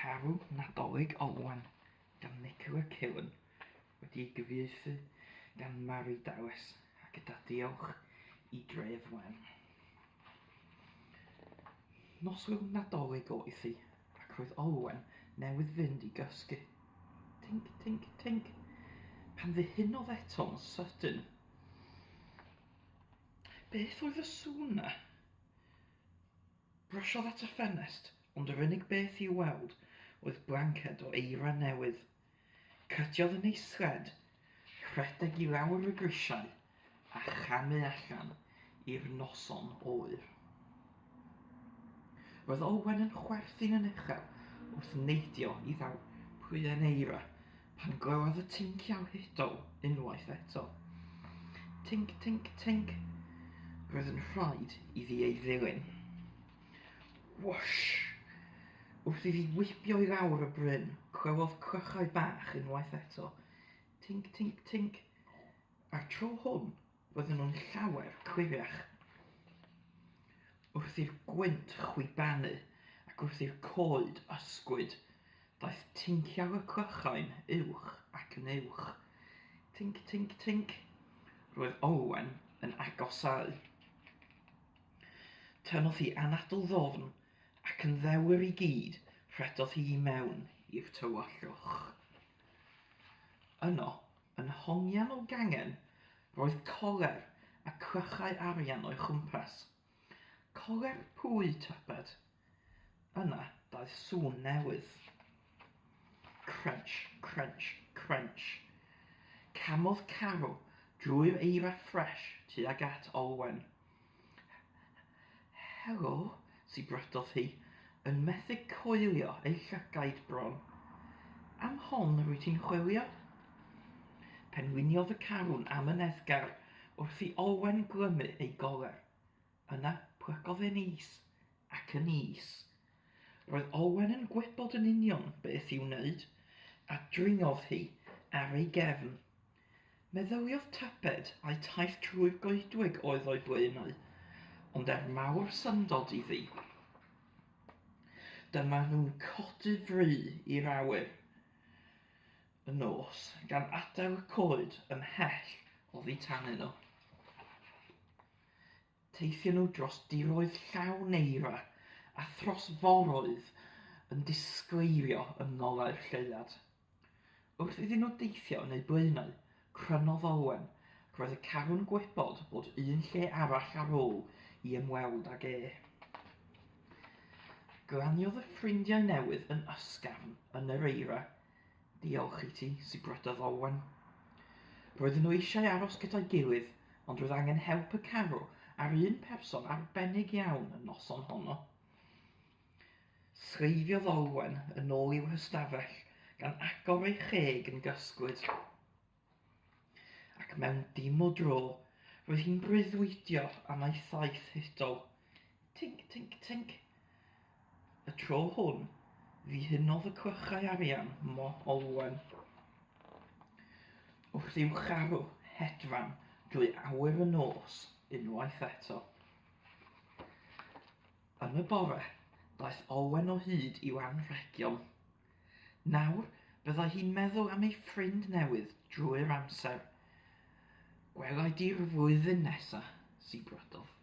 Carw Nadolig Olwen gan Nicola Killen, wedi'i gyfieithu gan Mari Dawes a gyda diolch i Dref Wen. Noswyl Nadolig oedd hi, ac roedd Olwen newydd fynd i gysgu. Tink, tink, tink, pan ddihunodd eto'n sydyn. Beth oedd y sŵn 'na? Brysiodd at y ffenest, ond yr unig beth i'w weld oedd blanced o eira newydd. Cydiodd yn ei sled, rhedeg i lawr y grisiau a chamu allan i'r noson oer. Roedd Olwen yn chwerthin yn uchel wrth neidio i ddal pluen eira pan glywodd y tinciau hudol unwaith eto. Tinc, tinc, tinc. Roedd yn rhaid iddi ei ddilyn. Whoosh! Wrth iddi wibio i lawr y bryn, clywodd clychau bach unwaith eto. Tinc, tinc, tinc. A'r tro hwn, roedden nhw'n llawer cliriach. Wrth i'r gwynt chwibanu ac wrth i'r coed ysgwyd, daeth tinciau y clychau'n uwch ac yn uwch. Tinc, tinc, tinc. Roedd Olwen yn agosáu. Tynnodd hi anadl ddofn ac yn ddewr i gyd rhedodd hi i mewn i'r tywyllwch. Yno, Yn hongian o gangen, roedd coler a clychau arian o'i chwmpas. Coler pwy, tybed? Yna daeth sŵn newydd. Crunch, crunch, crunch. Camodd Carw drwy'r eira ffresh tuag at Olwen. Helo, sibrydodd hi, yn methu coelio ei llygaid bron. Am hon rwyt ti'n chwilio? Penwyniodd y carwn amyneddgar wrth i Olwen glymu ei goler. Yna plygodd e'n is ac yn is. Roedd Olwen yn gwybod yn union beth i'w wneud, a dringodd hi ar ei gefn. Meddyliodd tybed ai taith trwy'r goedwig oedd o'i blaenau, ond er mawr syndod iddi, dyma nhw'n codi fry i'r awyr y nos, gan adael y coed ymhell oddi tanyn nhw. Teithion nhw dros diroedd llawn eira a thros foroedd yn disgleirio yng ngolau'r lleuad. Wrth iddyn nhw deithio yn eu blaenau, crynodd Olwen, roedd y carw'n gwybod bod un lle arall ar ôl i ymweld ag e. Glaniodd y ffrindiau newydd yn ysgafn yn yr eira. Diolch i ti, sibrydodd Olwen. Roedden nhw eisiau aros gyda'i gilydd, ond roedd angen help y carw ar un person arbennig iawn y noson honno. Sleifiodd Olwen yn ôl i'w hystafell, gan agor ei cheg yn gysglyd. Ac mewn dim o dro, roedd hi'n breuddwydio am ei thaith hudol. Tinc, tinc, tinc. Y tro hwn, ddihunodd y clychau arian mo Olwen. Wrth i'w charw hedfan drwy awyr y nos unwaith eto. Yn y bore, daeth Olwen o hyd i'w anrhegion. Nawr, byddai hi'n meddwl am ei ffrind newydd drwy'r amser. Gwela i di'r flwyddyn nesa, sibrydodd.